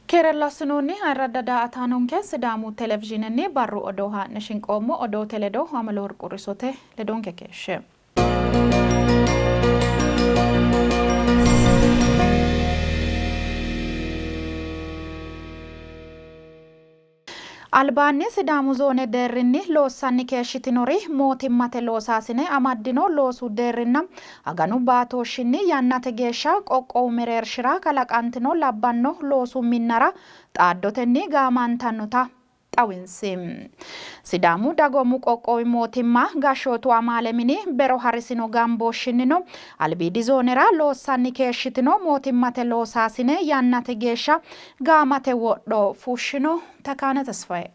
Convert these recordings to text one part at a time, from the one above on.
Keerella assinoonni ayirradda daa''ataanonke Sidaamu Televizhiinenni barru odoo haa'ne shinqoommo. Odoote ledo Amaloworqu Risote ledonke keeshshe. Albaanni Sidaamu zoone deerrinni loossanni keeshshitinori mootimmate loosaasine amaddino loosu deerrinna aganu baatooshshinni yannate geeshsha qoqqowu mereershira kalaqantino labbanno loosu minnara xaaddotenni gaamantannota xawinsi. Sidaamu dagoomu qoqqowi mootimma gashshootu amaale mini bero harisino gambooshshinnino albiidi zoonera loossanni keeshshitino mootimmate loosaasine yannate geeshsha gaamate wodho fushshino. Takaane Tesfaye.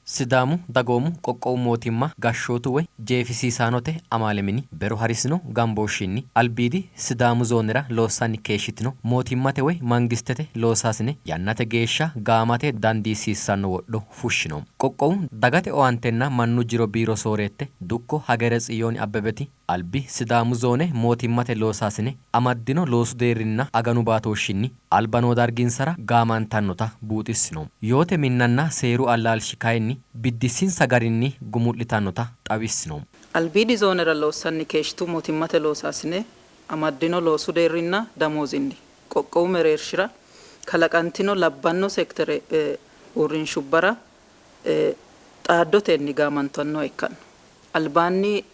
Sidaamu dagoomu qoqqowu mootimma gashshootu woy jeefisiisaanote amaale mini bero harisino gambooshshinni albiidi Sidaamu zoonera loossanni keeshshitino mootimmate woy mangistete loosaasine yannate geeshsha gaamate dandiissiissanno wodho fushshino. Qoqqowu dagate owaantenna mannu jiro biiro sooreette dukko Hagere Tsiyooni Abbebeti Albi Sidaamu zoone mootimmate loosaasine amaddino loosu deerrinna aganu baatooshshinni alba noo darginsara gaamantannota buuxissino. Yoote minnanna seeru allaalshi kayinni biddissinsa garinni gumu'litannota xawissino. Albiidi zoonera loossanni keeshshitu mootimmate loosaasine amaddino loosu deerrinna damoozinni qoqqowu mereershira kalaqantino labbanno sektere uurrinshubbara xaaddotenni gaamantannoha ikkanno. Albaanni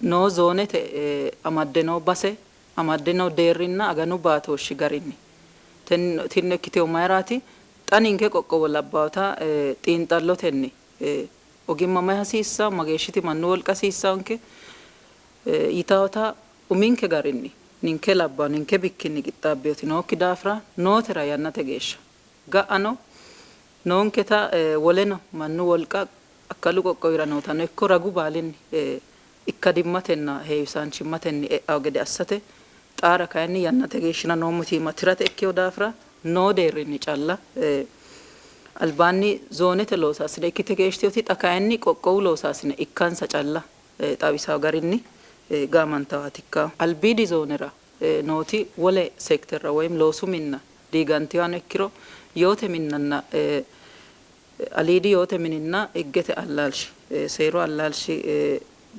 noo zoonete amadde noo base, amadde noo deerrinna aganu baatooshshi garinni. Tinino ikkitinohu mayiraati? Xa ninke qoqqowo labbaawota xiinxallotenni ogimma mayi hasiissawo, mageeshshiti mannu wolqa hasiissaonke yitaawota uminke garinni ninke labbawo ninke bikkinni qixxaabbinoti nookki daafira nootera yannate geeshsha ga'ano noonketa woleno mannu wolqa Akkalu qoqqowira nootano ikko ragu baalinni ikkadimmatenna heewisaanchimmatenni e'anno gede assate xaara kayinni yannate geeshshira noo mitiimma tirate ikkino daafira noo deerrinni calla albaanni zoonete loosaasine ikkite keeshshitinoti xa kayinni qoqqowu loosaasine ikkansa calla xawisanno garinni gaamantawaati ikkanno. Albiidi zoonera nooti wole sekiterra woy loosu minna diigantinohano ikkiro yoote minnanna Aliidi yoote mininna higgete allaalshi, seeru allaalshi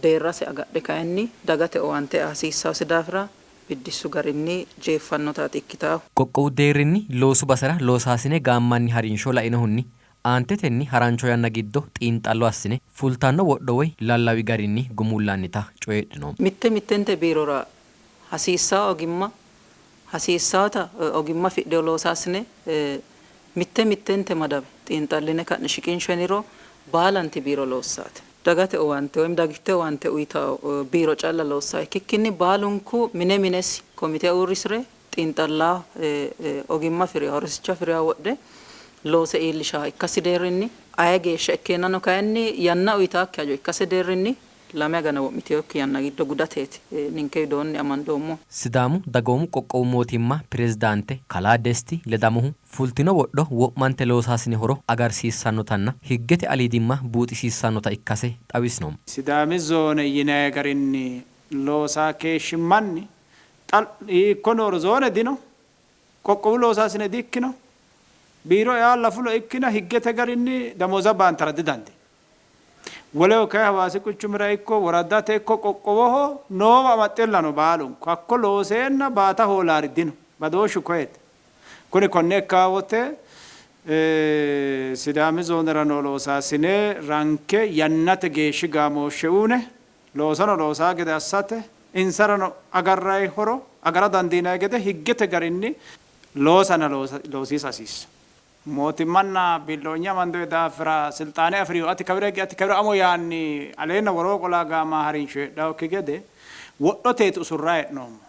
deerrasi agadhe kayinni dagate owaante aa hasiissannosi daafira biddissu garinni jeeffannotaati ikkitannohu. Qoqqowu deerrinni loosu basera loosaasine gaammanni harinsho lainohunni aantetenni harancho yanna giddo xiinxallo assine fultanno wodho woy lallawi garinni gumullannita coyidhino. Mitte mittente biirora hasiissanno ogimma, hasiissannota ogimma afidhino loosaasine Mitte mittente madawe xiinxalline ka'ne shiqinshaniro baalanti biiro loossaate. Dagate owaante woyim dagitte owaante uytanno biiro calla loossannoha ikkikkinni baalunku mine minesi komite uurrisi're xiinxallanno ogimma afi'rinoha rosicho afi'rinoha wodhe loose iillishannoha ikkasi deerrinni aye geeshsha ikkeennano kayinni yanna uytannokki hajo ikkase deerrinni Lame agana wo'mitinokki yanna giddo gudateeti ninke widoonni amandoommohu. Sidaamu Dagoomu Qoqqowu Mootimma Pirezidaante Kalaa Desti Ledamohu fultino wodho wo'mante loosaasine horo agarsiissannotanna higgete aliidimma buuxisiissannota ikkase xawisno. Sidaami zoone yinanni garinni loosa keeshshimmanni xa hiikko nooro zoone dino, qoqqowu loosaasine dikkino, biiro ealla fulo ikkina higgete garinni damooza baantara didandiino. Woleho kayi Hawaasi quchumira ikko woraddate ikko qoqqowoho noowa amaxxella no baalunku. Hakko looseenna baata hoolaari dino. Badooshshu koyeti. Kuni konne ikkaa wote Sidaami zoonera noo loosaasine ranke yannate geeshshi gaamooshshe uune loosono loosaa gede assate insarano agarrayi horo agara dandiinanni gede higgete garinni loosanna loosiisa hasiissa. Mootimmanna biilloonye amandoyi daafira silxaane afi'rihu ati kawira higi ati kawira amo yaanni aleenna woroo qola gaama harinsho heedhannokki gede wodhoteeti usurrayi hee'noommo.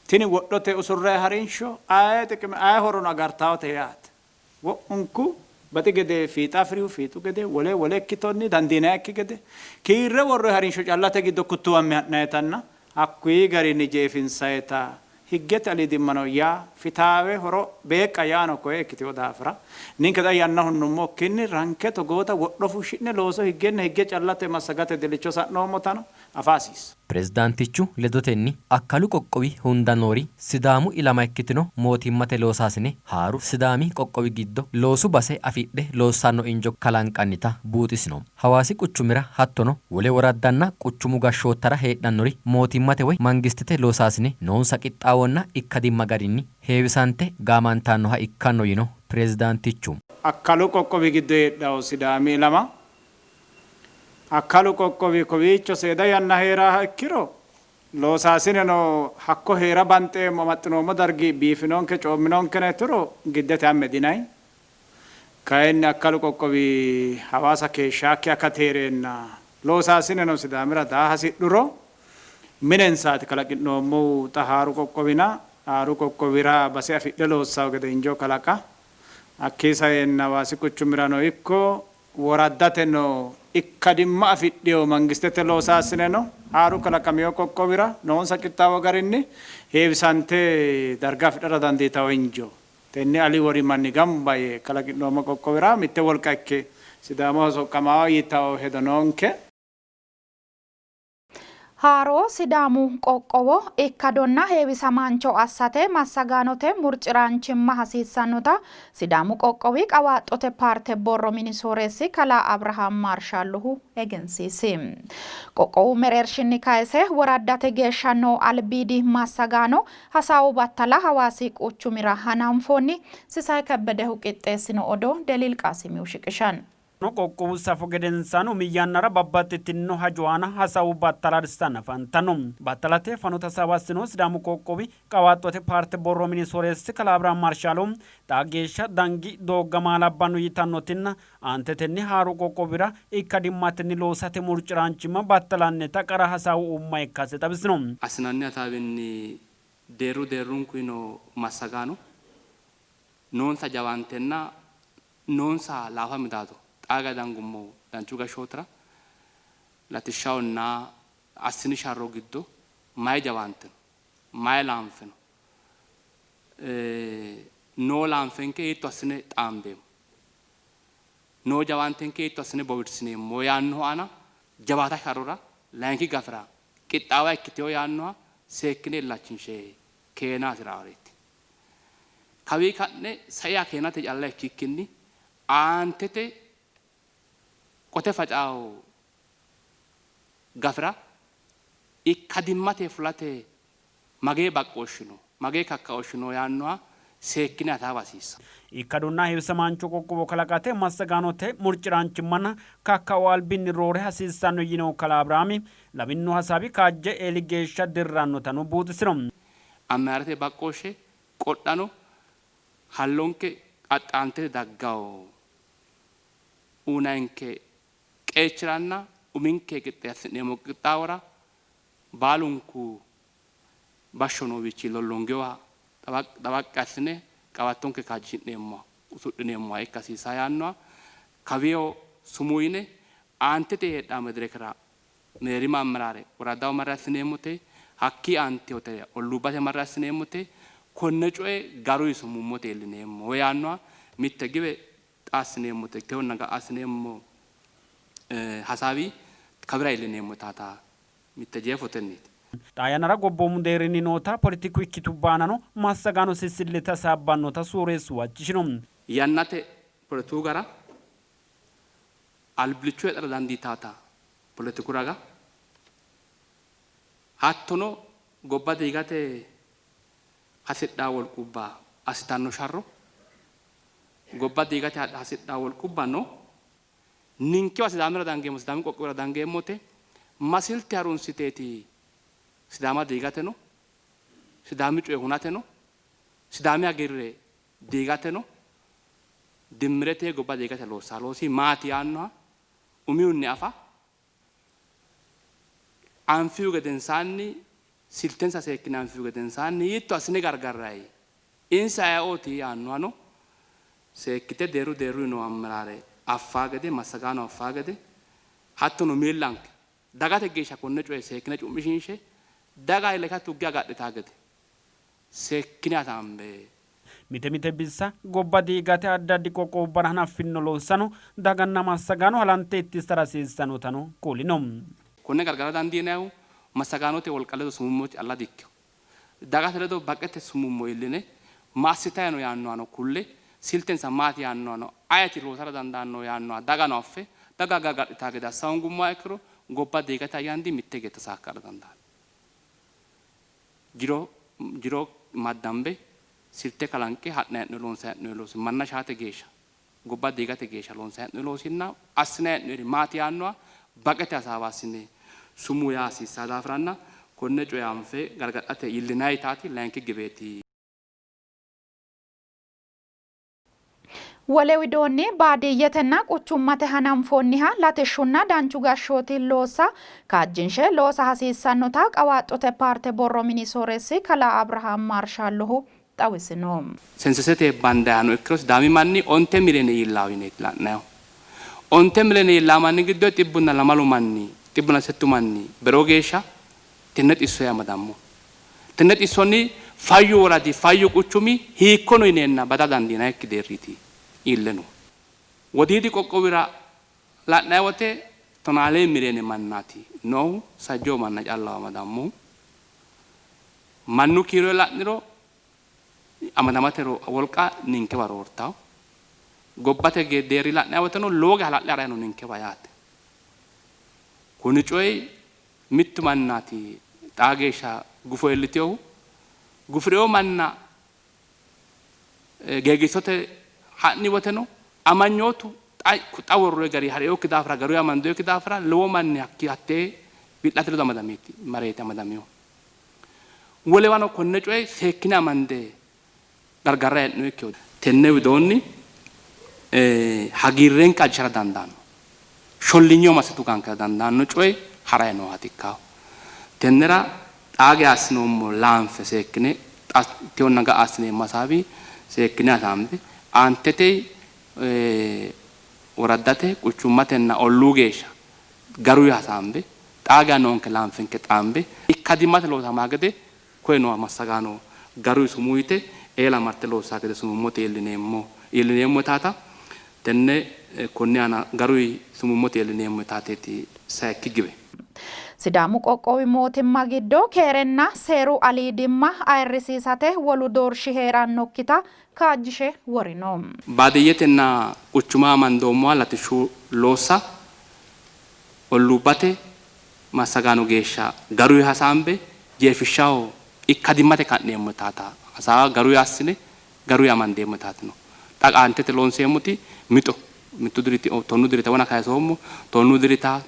Tini wodhote usurrayi harinsho aye xiqime aye horono agartaawote yaate. Wo'munku baxi gede fiixa afi'rihu fiixu gede, wole wole ikkitonni dandiinayikki gede kiirre worroyi harinsho callate giddo kuttuwamme ha'nayitanna hakkuyi garinni jeefinsayita Higgete aliidimmano yaa fitaawe horo beeqqa yaano koye ikkitino daafira ninke xa yanna hunnummokkinni ranke togoota wodho fushshi'ne looso higgenna higge callate massagate dilicho sa'noommotano afa hasiissa. Pirezidaantichu ledotenni, akkalu qoqqowi hunda noori Sidaamu ilama ikkitino mootimmate loosaasine haaru Sidaami qoqqowi giddo loosu base afidhe loossanno injo kalanqannita buuxisino. Hawaasi quchumira hattono wole woraddanna quchumu gashshoottara heedhannori mootimmate woy mangistete loosaasine noonsa qixxaawonna ikkadimma garinni heewisante gaamantannoha ikkanno yino Pirezidaantichu. Akkalu qoqqowi giddo heedhanno Sidaami ilama akkalu qoqqowi kowiicho seeda yanna hee'raaha ikkiro loosaasineno hakko hee'ra banxeemmo amaxxinoommo dargi biifinonke coomminonkena yituro giddete amme dinayi. Kayinni akkalu qoqqowi Hawaasa keeshshaakki akati hee'reenna loosaasineno Sidaamira daa hasidhuro minensaati kalaqi'noommohu xa haaru qoqqowina haaru qoqqowira base afidhe loossawo gede injoo kalaqa hakkii saenna Hawaasi quchumirano ikko woraddateno ikkadimma afidhino mangistete loosaasineno haaru kalaqamino qoqqowira noonsa qixxaawo garinni heewisante darga afidhara dandiitawo injo tenne ali wori manni gamba yee kalaqi'noommo qoqqowira mitte wolqa ikke Sidaamaho soqqamawo yitawo hedo noonke. Haaro Sidaamu qoqqowo ikkadonna heewisamaancho assate massagaanote murciraanchimma hasiissannota Sidaamu qoqqowi qawaaxxote paarte borro mini sooreessi kalaa Abrahaam Maarshaallohu egensiisi. Qoqqowu mereershinni kayse woraddate geeshsha noo albiidi massagaano hasaawu battala Hawaasi quchumira hananfoonni. Sisayi Kebbedehu qixxeessino odoo Deliil Qaasimihu shiqishanno. Qoqqowu safo gedensaanni umi yannara babbaxxitino hajo aana hasaawu battala harisanni afantanno. Battalate fanote hasaawa assinohu Sidaamu qoqqowi qawaaxxote paarte borro mini sooreessi kalaa Abrahaam Marshaalo xaa geeshsha dangi doogga maa labbanno yitannotinna aantetenni haaru qoqqowira ikkadimmatenni loosate murciraanchimma battalannita qara hasaawu umma ikkase xawisino. Assinanni hasaawinni deerru deerrunkuyi noo massagaano noonsa jawaantenna noonsa laafa midaado xaa dangummo danchu gashshootira latishshahonna assini sharro giddo mayi jawaante no, mayi laanfe no, noo laanfenke hiitto assine xaambeemmo, noo jawaantenke hiitto assine bowirsineemmo yaannohu aana jawaata sharrora layinki gafira qixxaawa ikkiteyo yaannoha seekkine illachinshe keena hasi'raareeti. Kawii ka'ne saiha keenate calla ikkikkinni aantete qote facaawo gafira ikkadimmate fulate magee baqqooshshi no, magee kakkaooshshi no yaannoha seekkine hasaawa hasiissa. Ikkadonna heewisamaancho qoqqowo kalaqate massagaanote murciraanchimmanna kakkao albinni roore hasiissanno yinohu kalaa Abiraami, lawino hasaawi kaajje eeli geeshsha dirrannotano buuxisino. Ammaraarete baqqooshshe qodhano hallonke qaxxaantete daggawo uunanke qeechiranna uminke qixxeessi'neemmo qixxaawora baalunku bashsho noowiichi lollongewa xawaqqi assine qawattonke kaajjishi'neemmoha usudhineemmoha ikka hasiisa yaannoha kawiyo sumuu yine aantete heedhaa medirekera mereerima ammaraare woradaho marre assineemmote hakkii aanteyote olluubbate marre assineemmote konne coye garuyi sumummote iillineemmo yaannoha mitte giwe xa assineemmote ikkehunna ga'a assineemmo hasaawi kawira iillineemmo taata mitte jeefotenniiti. Xaa yannara gobboomu deerrinni noota poletiku ikkitubba aanano massagaano sissillite hasaabbannota sooreessu huwachishino. Yannate poletiku gara albillicho heedhara dandiitaata poletiku raga hattono gobba diigate hasidhaa wolqubba assitanno sharro gobba diigate hasidhaa wolqubba no ninkewa Sidaamira dangeemmo Sidaami qoqqowira dangeemmote masilte harunsiteeti Sidaama diigateno Sidaami coye hunateno Sidaami hagiirre diigateno dimmirete gobba diigate loossa loosi maati yaannoha umihunni afa anfihu gedensaanni siltensa seekkine anfihu gedensaanni hiitto assine gargarrayi insa ayeooti yaannohano seekkite deerru deerru noo ammaraare affaa gede massagaano affaa gede hattono miillanke dagate geeshsha konne coye seekkine cu'mishiinshe daga ileka tugge agadhitaa gede seekkine hasaambe. Mite mite bissa gobba diigate addi addi qoqqowubbara hanaffino loossano daganna massagaano halante ittissara hasiissannotano kulino. Konne gargara dandiinannihu massagaanote wolqa ledo sumummo calla dikkino. Dagate ledo baqete sumummo iilline ma assitayi no yaannohano kulle, siltensa maati yaannohano, ayeti loosara dandaanno yaannoha dagano affe daga gargadhitaa gede assa hoongummoha ikkiro gobba diigate ayyaani mitte hige tasaakkara dandaanno. Jiro jiro maddambe silte kalanqe ha'nanni hee'noonni loonsanni hee'noonni loosi manna shaate geeshsha gobba diigate geeshsha loonsanni hee'noonni loosinna assinanni hee'noonniri maati yaannoha baqete hasaawa assine sumuu yaa hasiissaa daafiranna konne coye anfe gargadhate iillinayitaati layinki gibeeti. Wole widoonni baadiyyetenna quchummate hananfoonniha latishshunna danchu gashshooti loossa kaajjinshe loosa hasiissannota Qawaaxxote paarte borro mini sooreessi kalaa Abrahaam Maarshaallohu xawisino. Sensesete bandayihano ikkiro Sidaami manni onte miliyoone iillawo yineeti la'nayihu. Onte miliyoone iillawo manni giddo xibbunna lamalu manni, xibbunna settu manni beroo geeshsha tenne xissonni amadammo. Tenne xissonni fayyu woradi, fayyu quchumi hiikkono yineenna bada dandiinannikki deerriiti iille no. Wodiidi qoqqowira la'nanni wote 12 miliyoone mannaati noohu, sajjoo manna callaho amadammohu. Mannu kiiro la'niro amadamate wolqa ninkewa roortawo. Gobbate deerri la'nanni woteno lowo geeshsha hala'le harayi no ninkewa yaate. Kuni coyi mittu mannaati xaa geeshsha gufo iillitinohu. Gufi'rino manna geegiissote ha'ni woteno amanyootu xa worroyi gari ha'rinokki daafira garuyi amandoyikki daafira lowo manni hakki hattee wi'late ledo amadameeti mareeti amadaminohu. Wolewano konne coye seekkine amande gargarra hee'noyikkiho. Tenne widoonni hagiirrenke ajishara dandaanno. Shollinyeho masse tugankera dandaanno coyi harayi noohaati ikkahu. Tennera xaa geya assinoommo laanfe seekkine xa teonna ga'a assineemmo hasaawi seekkine hasaambe aantete woraddate quchummatenna olluu geeshsha garuyi hasaambe xaa geya noonke laanfenke xaambe ikkadimmate loosamaa gede koye noo massagaano garuyi sumuu yite eela marte loossaa gede sumummote iillineemmo iillineemmo taata tenne konni aana garuyi sumummote iillineemmo taateeti sayikki giwe. Sidaamu qoqqowi mootimma giddo keerenna seeru aliidimma ayirrisiisate wolu doorshi hee'rannokkita kaajjishe worino. Baadiyyetenna quchuma amandoommoha latishshu loossa olluubbate massagaano geeshsha garuyi hasaambe jeefishshaho ikkadimmate ka'neemmo taata hasaawa garuyi assine garuyi amandeemmo taatino. Xa aantete loonseemmoti mixo mittu diriti tonnu dirita wona kayisoommo tonnu dirita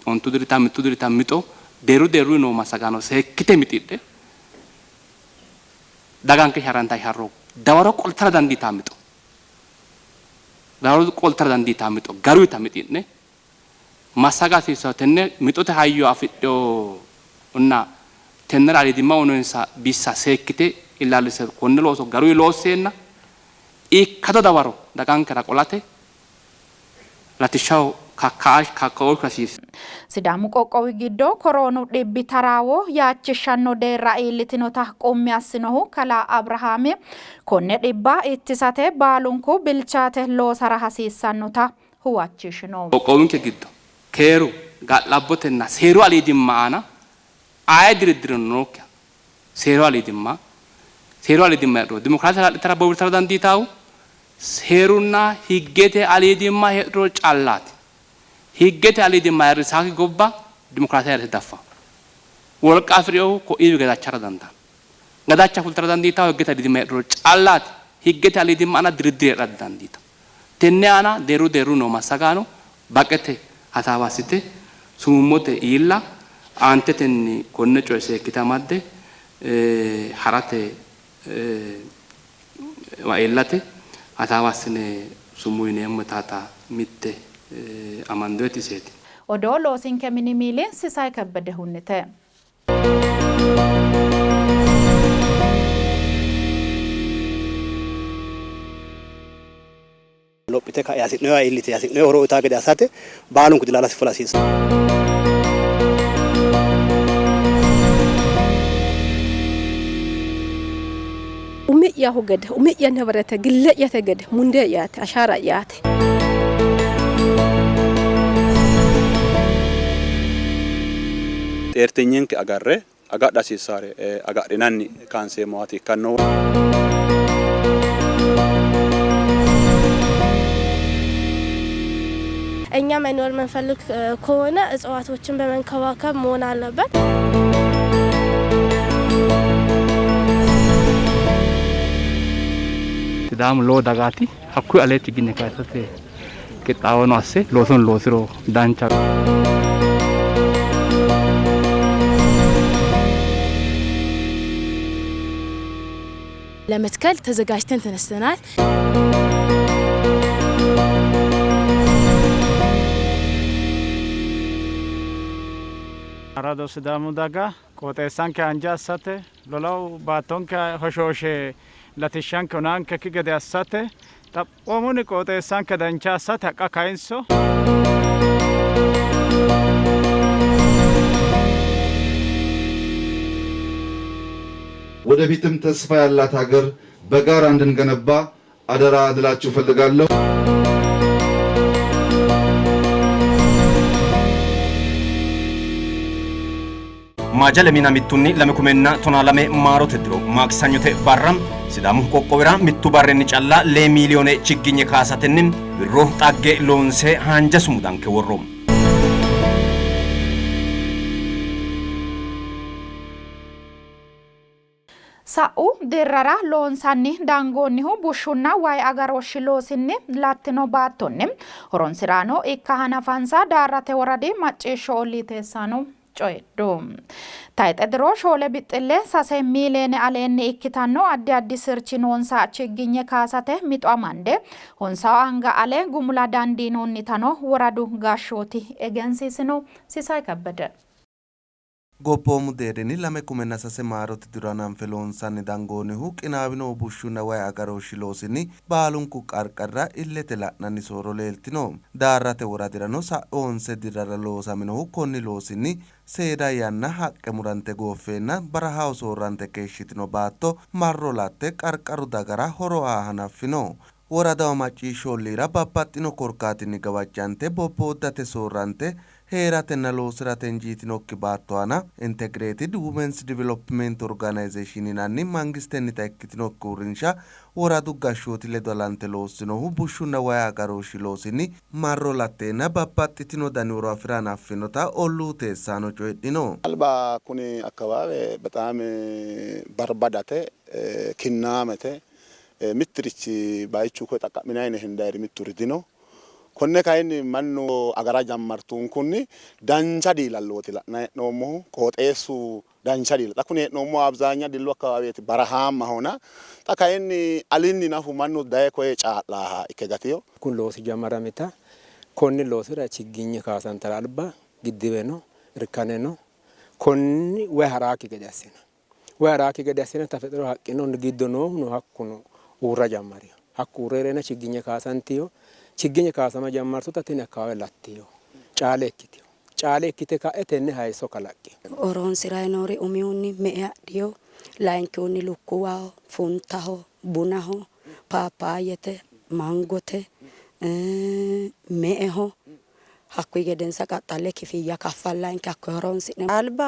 ontu dirita mittu dirita mixo deerru deerruyi noo massagaano seekkite mixidhe daganke sharranta sharro dawaro qoltara dandiitaa mixo dawaro qoltara dandiitaa mixo garuyita mixi'ne massaga hasiissanno tenne mixote hayyo afidhinonna tennera aliidimma uyinoyinsa bissa seekkite illaallisse konne looso garuyi loosseenna ikkado dawaro dagankera qolate latishshaho kakkaooshshu hasiisanno. Sidaamu qoqqowi giddo koroonu dhibbi taraawo yaachishshanno deerra iillitinota qummi assinohu kalaa Abrahaami, konne dhibba ittisate baalunku bilchaate loosara hasiissannota huwachishino. Qoqqowinke giddo keeru, ga'labbotenna seeru aliidimma aana aye diriddirino nookkiha seeru aliidimma seeru aliidimma heedhuro dimokiraase hala'litara bowirtara dandiitahu seerunna higgete aliidimma heedhuro callaati. Higgete aliidimma ayirrisaakki gobba dimokiraase ayirrise daffa. Wolqa afi'rinohu ko'iiwi gadachara dandaanno. Gadacha fultara dandiitahu higgete aliidimma heedhuro callaati. Higgete aliidimma aana diriddire hee'ra didandiitanno. Tenne aana deerru deerru noo massagaano baqete hasaawa assite sumummote iilla aantetenni konne coye seekkite amadde ha'rate iillate hasaawa assine sumuu yineemmo taata mitte amandoyeti iseeti. Odoo loosinke mini miili Sisay Kebbedehunnite. Lophite ka'e hasi'noyiwa iillite hasi'noyi horo uyitaa gede assate baalunku dilaalasi fula hasiissanno. Umi'yahu gede, umi'ya nibrete, gille'yate gede, mundee'yaati, ashaara'yaati. Xeertinyenke agarre agadha hasiissaare agadhinanni kaanseemmowaati ikkannohu. እኛ መኖር የምንፈልግ ከሆነ እጽዋቶችን በመንከባከብ መሆን አለበት። Sidaamu lowo dagaati hakkuyi alee chiginye kayisate qixxaawono asse loosono loosiro dancha. ለመትከል ተዘጋጅተን ተነስተናል። Arado Sidaamu daga qooxeessanke haanja assate lolahu baattonke hoshooshe latishshanke hunankekki gede assate xaphoomunni qooxeessanke dancha assate haqqa kayinso. ወደፊትም ተስፋ ያላት ሀገር በጋራ እንድንገነባ አደራ ልላችሁ እፈልጋለሁ። Maaja lemina mittunni lame kumenna tonaa lame maarote diro maakisanyote barra Sidaamu qoqqowira mittu barrinni calla lee miiliyoone chigginye kaasatenni wirro xagge loonse haanja sumudanke worro. Sa'u dirrara loonsanni dangoonnihu bushshunna wayi agarooshshi loosinni lattino baattonni horonsiraano ikka hanafansa Daarrate woradi macciishsho ollii teessaano coyidhu. Tayxe diro 4 bixxille 3 miiliyoone aleenni ikkitanno addi addi sirchi noonsa chigginye kaasate mixo amande honsawo anga ale gumula dandiinoonnitano woradu gashshooti egensiisino. Sisay Kebbede. Gobboomu deerrinni 2003 maarote diro hananfe loonsanni dangoonnihu qinaawino bushshunna wayi agarooshshi loosinni baalunku qarqarira illete la'nanni soorro leeltino. Daarrate woradirano sa'u 9 dirrara loosaminohu konni loosinni seeda yanna haqqe murante gooffeenna barahaho soorrante keeshshitino baatto marro latte qarqaru dagara horo aa hanaffino. Woradaho macciishsho olliira babbaxxino korkaatinni gawajjante bobbooddate soorrante hee'ratenna loosi'rate injiitinokki baatto aana Integrated Women's Development Organization yinanni mangistennita ikkitinokki uurrinsha woradu gashshooti ledo halante loossinohu bushshunna wayi agarooshshi loosinni marro latteenna babbaxxitino dani horo afi'ra hanaffinota olluu teessaano coyidhino. Alba kuni akkabaawe bexaam barbadate kinnaamete mittirichi bayichu koye xaqqa'minanni yine hendayiri mitturi dino. Konne kayinni mannu agara jammartuunkunni dancha diilallooti la'nanni hee'noommohu qooxeessu dancha diila. Xa kuni hee'noommohu abzaanya dillu akkabaaweeti barahaamahona. Xa kayinni alinni nafu mannu daye koye caa'laaha ikke gatiyo. Kun loosi jammaramita konni loosira chigginye kaasantara alba giddiwe no irkane no konni wayi haraakki gede assino. Wayi haraakki gede assine tafetro haqqino giddo noohu no hakkuno uurra jammariyo. Hakku uurre hee'reenna chigginye kaasantiyo. Chigginye kaasama jammartuta tini akkawaawe lattiyo. Caale ikkitiyo. Caale ikkite ka'e tenne hayisso kalaqqi. Horoonsi'rayi noori umihunni me''e adhiyo, layinkihunni lukkuwaho, funtaho, bunaho, paappayyete, mangote, me''eho, hakkuyi gedensa qaxxalle kifiyya kaffallayinke hakkoye horoonsi'ne. Alba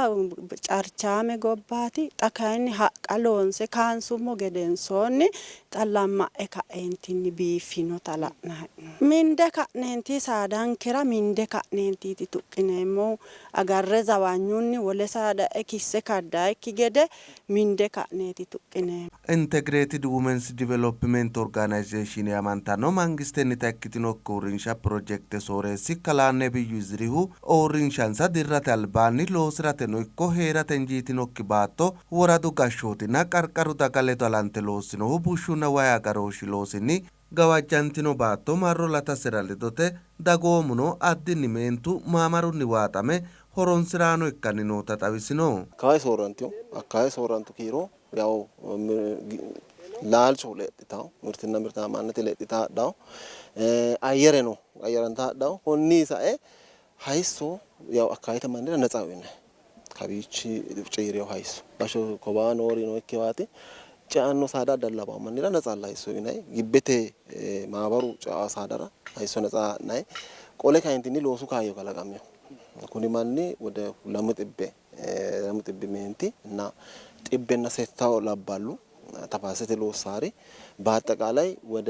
carchaame gobbaati, xa kayinni haqqa loonse kaansummo gedensoonni xa lamma'e ka'eentinni biiffinota la'nanni. Minde ka'neenti saadankera minde ka'neentiiti tuqqineemmohu, agarre zawanyunni wole saada kisse kaddaayikki gede minde ka'neeti tuqqineemmo. Integrated Women's Development Organization yaamantanno mangistennita ikkitinokki uurrinsha pirojekte sooreessi kalaa Nebiyyu Zirihu uurrinshansa dirrate albaanni loosi'rateno ikko hee'rate injiitinokki baatto woradu gashshootinna qarqaru daga ledo halante loossinohu bushshunna wayi agarooshshi loosinni gawajjantino baatto marro latasera ledote dagoomuno addinni meentu maamarunni waaxame horonsiraano ikkanni noota xawisino. Akkawaawe soorrantino, akkawaawe soorrantu kiiro yaw laalcho lexxitawo, mirtinna mirtaamannete lexxita hadhawo, ayyereno qayyaranta hadhawo. Konni sae hayisso yaw akkawaawete mannira natsa uyinanni. Kawiichi ciireyo hayisso basho kobaa noori nookkiwaati ceanno saada dallabawo mannira natsa hayisso uyinanni. Gibbete maabaru cea saadara hayisso natsa ha'nanni. Qole kayintinni loosu kaayyo kalaqamino. Kuni manni wode 200 Lamu xibbi meenti እና xibbenna settawo labballu tafaasete loossaari በአጠቃላይ ወደ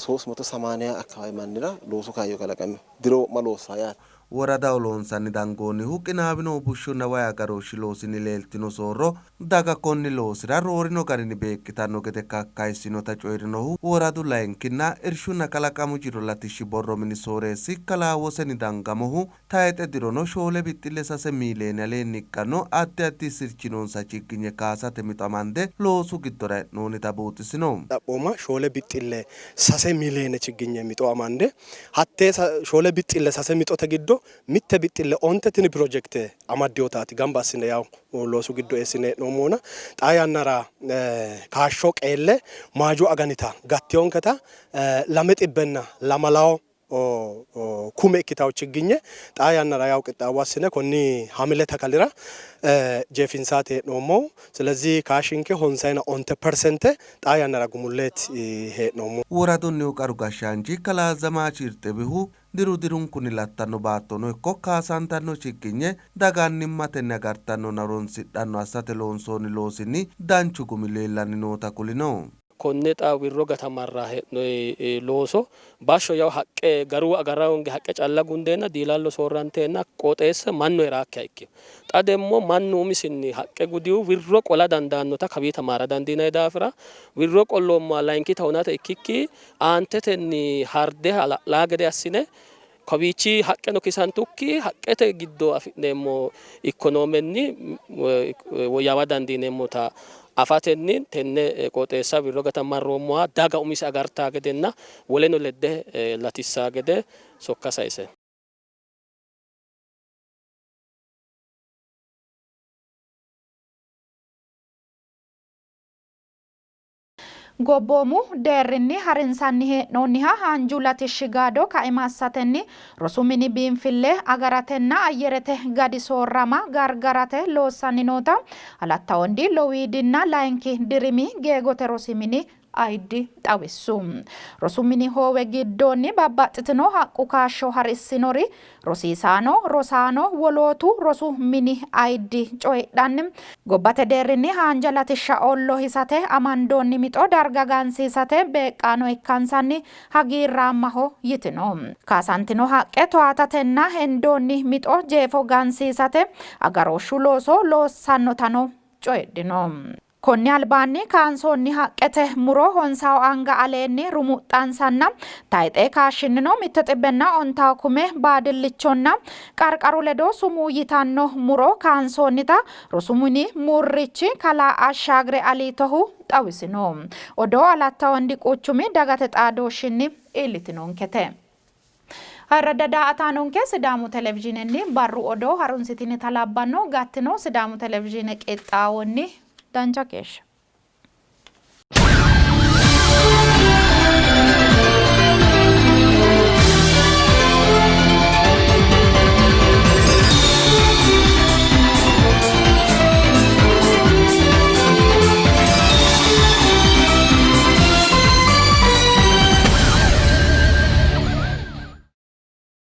380 አካባቢ mannira loosu kaayyo kalaqamino diro wo'ma loossaa yaate. Woradaho loonsanni dangoonnihu qinaawinohu bushshunna way agarooshshi loosinni leeltino soorro daga konni loosira roorino garinni beeqqitanno gede kakkayissinota coyi'rinohu woradu layinkinna irshunna kalaqamu jiro latishshi borro mini sooreessi kalaa Woseni Dangamohu, tayixe dirono shoole bixxille sase miiliyeene aleenni ikkanno addi addi sirchi noonsa chigginye kaasate mixo amande loosu giddora e'noonnita buuxisino. Xaphooma shoole bixxille sase miiliyeene chigginye mixo amande hattee shoole bixxille sase mixote giddo mitte bixxille onte tini pirojekte amaddinotaati gamba assine yaw loosu giddo eessine hee'noommohuna xaa yannara kaashsho qeelle maaju aganita gattiyonketa lame xibbenna lamalawo kume ikkitawo chigginye xaa yannara yaw qixxaawo assine konni hamile takalira jeefinsaati hee'noommohu. Silezih kaashshinke honsayina onte persente xaa yannara gumulleeti hee'noommohu. Woradunnihu qaru gashshaanchi kalaa Zamaachi Irxibihu diru dirunkunni lattanno baattono ikko kaasantanno chigginye dagannimmatenni agartannonna horonsidhanno assate loonsoonni loosinni danchu gumi leellanni noota kulino. Konne xa wirro gatamarra hee'noyi looso bashsho yaw haqqe garu agara hoonge haqqe calla gundeenna diilallo soorranteenna qooxeessa mannu hee'raakkiha ikkino. Xa demmo mannu umisinni haqqe gudihu wirro qola dandaannota kawii tamaara dandiinanni daafira wirro qolloommoha layinkita hunate ikkikki aantetenni harde hala'laa gede assine kawiichi haqqeno kisantukki haqqete giddo afi'neemmo ikkonoomenni woyyaawa dandiineemmota afatenni tenne qooxeessa wirro gatamarroommoha daga umise agartaa gedenna woleno ledde latissaa gede sokka sayise. Gobboomu deerrinni harinsanni hee'noonniha haanju latishshi gaado kaima assatenni rosu mini biinfille agaratenna ayyerete gadi soorrama gargarate loossanni noota Alatta Wondi Lowiidinna Layinki dirimi geegote rosi mini ayiddi xawissu. Rosu mini hoowe giddoonni babbaxxitino haqqu kaashsho harissinori rosiisaano, rosaano, wolootu rosu mini ayiddi coyidhanni, gobbate deerrinni haanja latishsha ollohisate amandoonni mixo darga gansiisate beeqqaano ikkansanni hagiirraammaho yitino. Kaasantino haqqe towaatatenna hendoonni mixo jeefo gansiisate agarooshshu looso loossannotano coyidhino. Konni albaanni kaansoonni haqqete muro honsawo anga aleenni rumuxxansanna tayxe kaashshinnino mitte xibbenna ontawo kume baadillichonna qarqaru ledo sumuu yitanno muro kaansoonnita rosu mini murrichi kalaa Ashshaagre Aliitohu xawisino. Odoo Alatta Wondi quchumi dagate xaadooshshinni iillitinonkete. Ayirradda daa''ataanonke Sidaamu Televizhiinenni barru odoo harunsitinita labbanno gattino Sidaamu Televizhiine qixxaawonni dancha keeshsha.